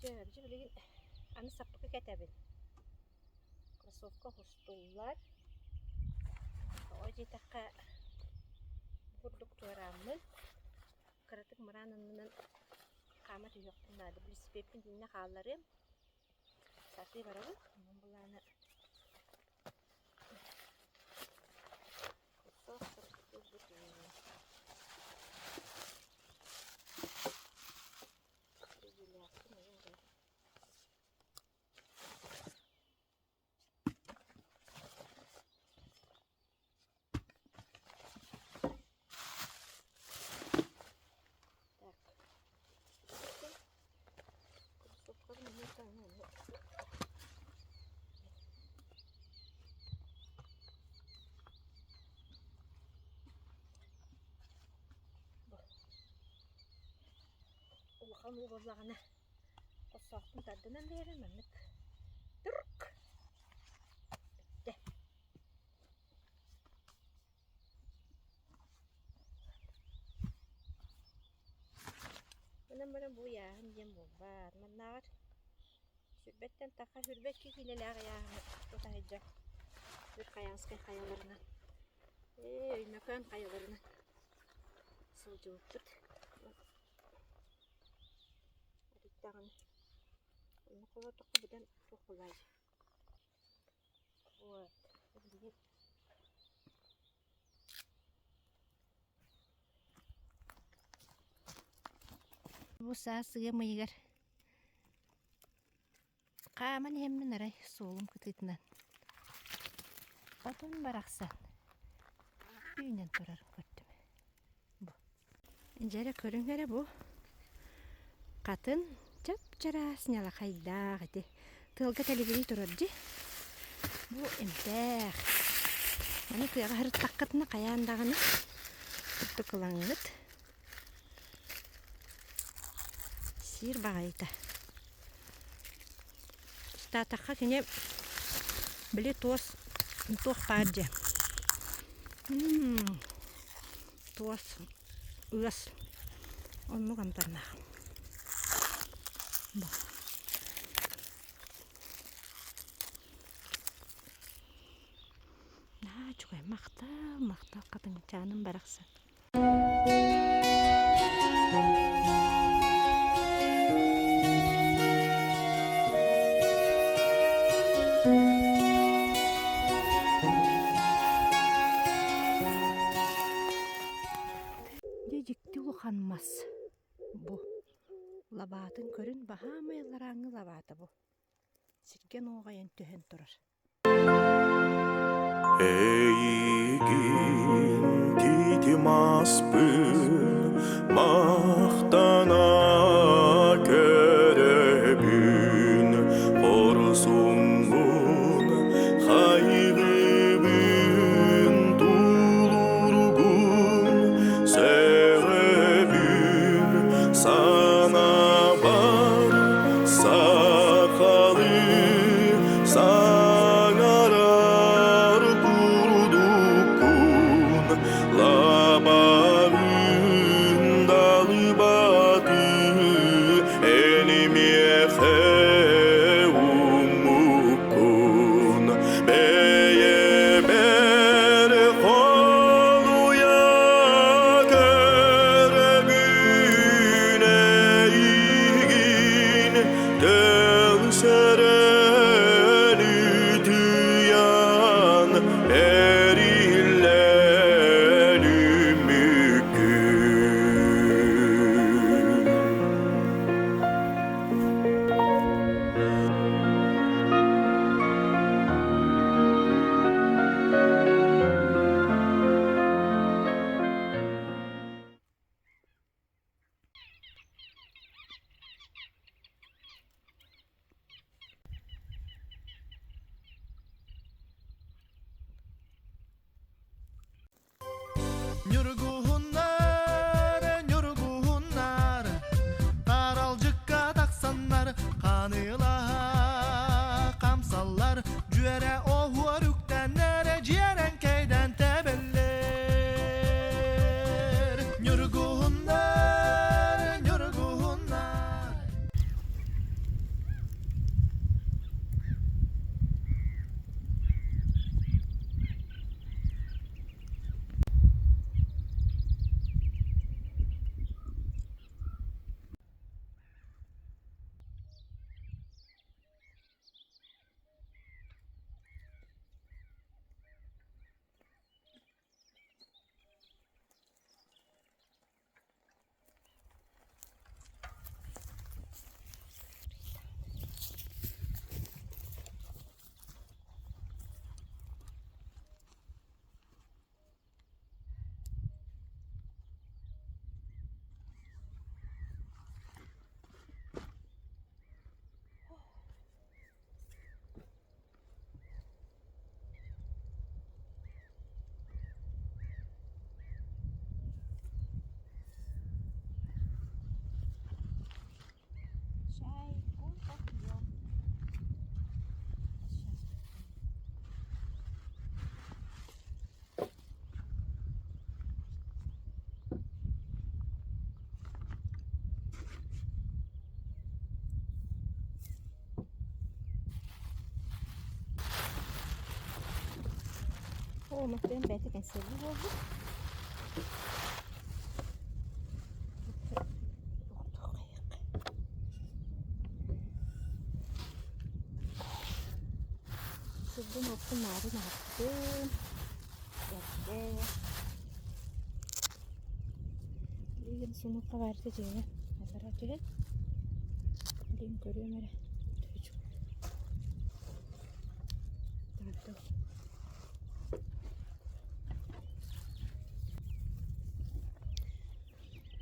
Сөп, дьэ билигин аны саппыкы кэтэбин. Кроссовка оҥостуллар. Тоҕо диэтэххэ, бу курдук туорааммын, кыратык мыраан аннынан хаама түһүөхпүн наада. Велосипедпин итиннэ хаалларыам. Сатыы барабын. Онон былаана Улахан уу буоллаҕына хоссоохпун тардынан биэрэн маннык турк бүттэ. Онон баран бу ыйааһын диэн буолбат. Маннааҕар сүүрбэттэн тахха сүүрбэкки киилэлээх ыйааһыны тута сылдьар Верхоянскай хайаларынан, ээ Өймөкөөн хайаларынан сылдьыбыппыт. Арыйдаҕына онно холоотоххо быдан туох буолаай Вот, билигин Бу саас ыам ыйыгар хааман иһэммин арай суолум кытыытынан отон барахсан үүнэн турарын көрдүм. Бу. Дьэ эрэ көрүҥ эрэ бу хатын чап-чараас ньалахайдаах ити тыалга тэлибирии турар дии. Бу эмтээх. Маны тыаҕа сырыттаххытына хайаан даҕаны курдук ылаҥҥыт сиир баҕайыта. Ыстаатахха кини били туос туох баар дьэ туос ыас оннук амтаннаах Наһаа үчүгэй махтал махтал хатыҥчааным барахсан Дьэ дьикти улахан мас бу. Лабаатын көрүн баһаамай алларааҥҥы лабаата бу. Сиргэ нуоҕайан түһэн турар. Эйигин титим аспын махтана көрөбүн хорсуҥҥун хайгыыбын тулуургун сөҕөбүн санаабар сахалыы саҥарар курдуккун. Оо, Матвейым бэйэтэ кэнсиэрдии буолбут. Сирдин-уоппун наарын аһаттым. Эрдэ. Билигин сумукка баарта дьиҥэ аллара түһэн. Билигин көрүөм эрэ.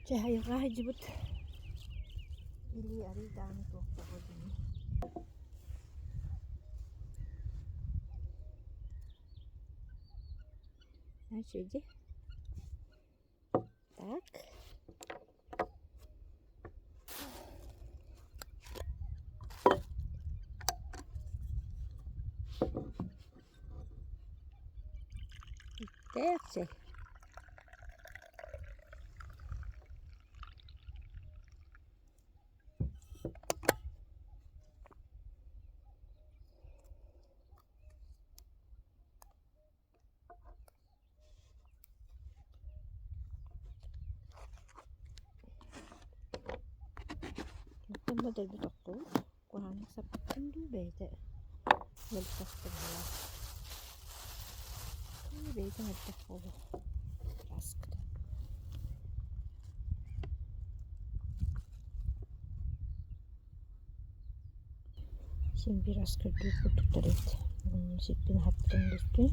Чэ, айылҕа сылдьыбыт илии арыый даҕаны туох буолуо дии. Значит, иди. Так. Иттээх Оттон бу дэлби тохтубут, куһаҕаннык саппыккын дуу бэйэтэ мөлтөх быһыылаах. Бэйэтэ мөлтөх буолуо аскыта. Син биир ас көрдүүр курдуктар эбит. Сиппин аһаппытым бүттүн.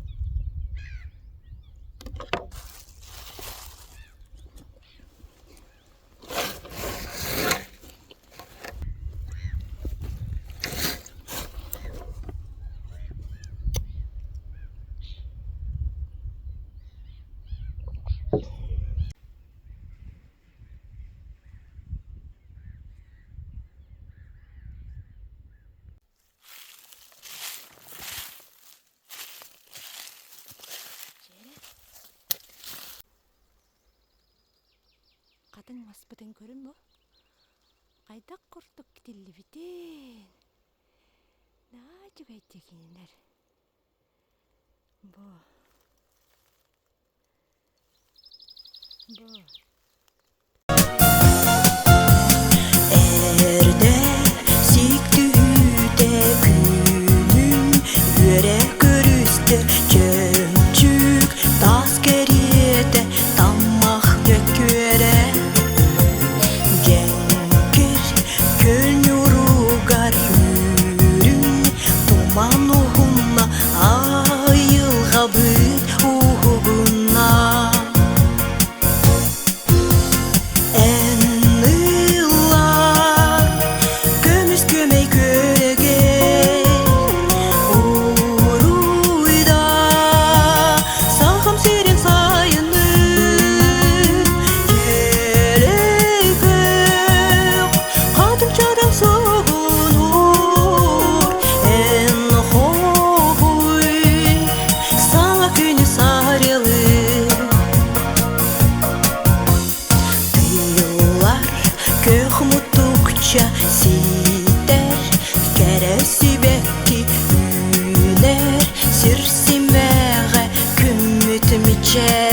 Хатыҥ маспытын көрүн бу. Хайдах курдук тиллибитин. Наһаа үчүгэйдик кинилэр. Бу. Бу. Эрдэ сик түһүүтэ күнүн үөрэ көрүстэ чөмчүүк таас кэриэтэ таммах мөккүөрэ Дьэҥкир күн ньуругар үрүҥ туман уһунна айылҕабыт уһугунна Эн ыллаа, көмүс көмей күөрэгэй, уруйда сахам сирин сайынын, дьэлэй күөх хатыҥ чараҥ соҕунуур, эн хоһуй саҥа күнү сарылыр. Тыыллар көх мутукча ситэр, кэрэ сибэкки үүнэр, сир симэҕэ күммүт мичээрэ.